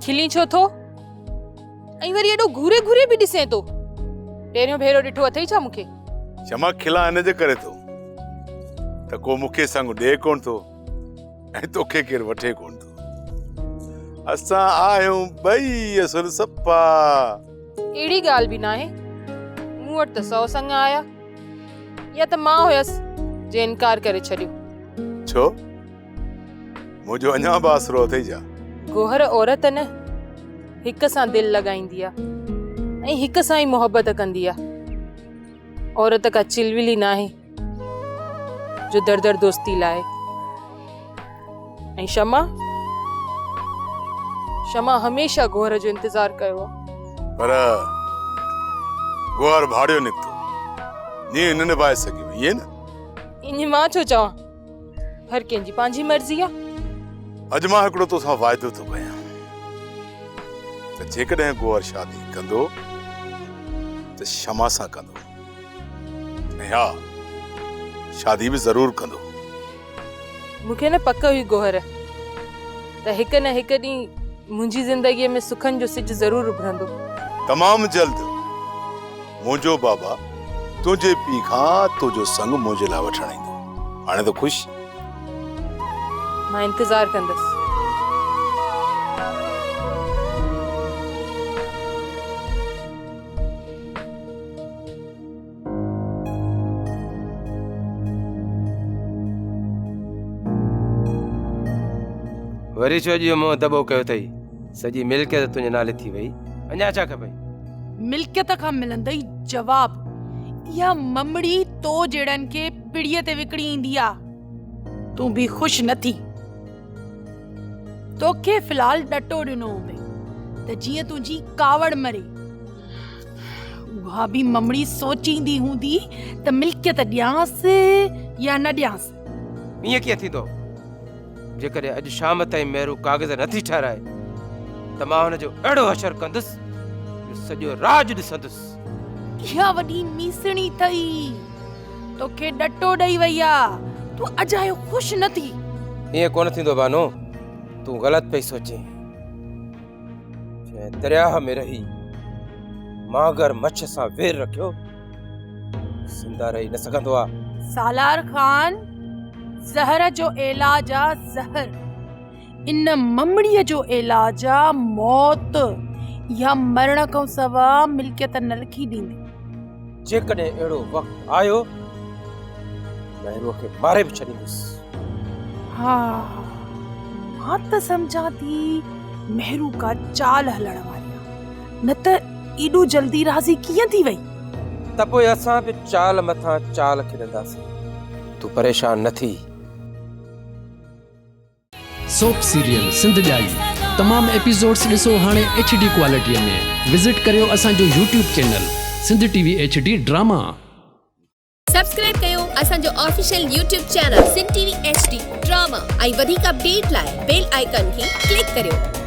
کلين ڇو ٿو؟ ۽ وري ايڏو گهوري گهوري به ڏسين ٿو. پهريون ڀيرو ڏٺو اٿئي ڇا مون کي؟ شمع کلان ان جي ڪري ٿو ته ڪو مون کي سڱ ڏئي ڪونه ٿو ۽ توکي ڪير وٺي ڪونه ٿو. اسان آهيون ٻئي اصل صفا. اهڙي ڳالهه به ناهي. مون وٽ ته سئو سڱ آيا. يا ته مان هيس جنهن انڪار ڪري ڇڏيو. ڇو؟ منهنجو اڃا به آسرو اٿئي ڇا؟ گوهر عورت نه هڪ سان دل لڳائيندي آ ۽ هڪ سان ئي محبت ڪندي آ. عورت ڪا چلولي ناهي جو در در دوستي لاهي. ۽ شمع شمع هميشه گوهر جو انتظار ڪيو آ. پر گوهر ڀاڙيو نڪتو. نينهن نه نڀائي سگهيو ائين نه؟ ائين مان ڇو چوان؟ هر ڪنهن جي پنهنجي مرضي آ. اڄ مان هڪڙو توسان واعدو ٿو ڪيان ته جيڪڏهن گوهر شادي ڪندو ته شمع سان ڪندو ۽ ها شادي به ضرور ڪندو. مون کي نه پڪ هئي گوهر ته هڪ نه هڪ ڏينهن منهنجي زندگيء ۾ سکن جو سج ضرور اڀرندو. تمام جلد منهنجو بابا تنهنجي پيء کان تنهنجو سڱ منهنجي لاء وٺڻ ايندو. هاڻي ته خوش؟ مان انتظار ڪندس. وري ڇو اڄ اهو منهن دٻو ڪيو اٿئي؟ سڄي ملڪيت تنهنجي نالي ٿي وئي، اڃا ڇا کپئي؟ ملڪيت کان ملندئي جواب. اها ممڙي تو جهڙن کي پڙيء تي وڪڻي ايندي آ. تون به خوش نه ٿي. توکي في الحال ڏٽو ڏنو هوندئي ته جيئن تنهنجي ڪاوڙ مري. اها به ممڙي سوچيندي هوندي ته ملڪيت ڏيانس يا نه ڏيانس. ائين ڪيئن ٿيندو؟ جيڪڏهن اڄ شام تائين مهرو ڪاغذ نه ٿي ٺهرائي ته مان هن جو اهڙو حشر ڪندس جو سڄو راڄ ڏسندس. اها وڏي ميسڻي اٿئي. توکي ڏٽو ڏئي وئي آ. تون اجايو خوش نه ٿي. ائين ڪونه ٿيندو بانو، تون غلط پئي سوچين. جنهن درياهه ۾ رهي مانگر مڇ سان وير رکيو، زنده رهي نه سگهندو آ. سالار خان، زهر جو علاج آ زهر. ان ممڙيء جو علاج آ موت. اها مرڻ کان سوا ملڪيت نه لکي ڏيندي. جيڪڏهن اهڙو وقت آيو، مهروء کي ماري به ڇڏيندس. ها، مان ته سمجهان ٿي مهرو ڪا چال هلڻ واري آ، نه ته ايڏو جلدي راضي ڪيئن ٿي وئي؟ ته پوء اسان به چال مٿان چال کيڏنداسين. تون پريشان نه ٿي. سوپ سيريل سنڌ ڄائي تمام ايپيسوڊس ڏسو هاڻي ايڇ ڊي ڪوالٽي ۾ وزٽ ڪريو اسان جو YouTube channel Sindh T V H D drama. Subscribe ڪيو اسان جو official YouTube channel Sindh T V H D drama ۽ وڌيڪ اپڊيٽ لاء بيل آئيڪان کي ڪلڪ ڪريو.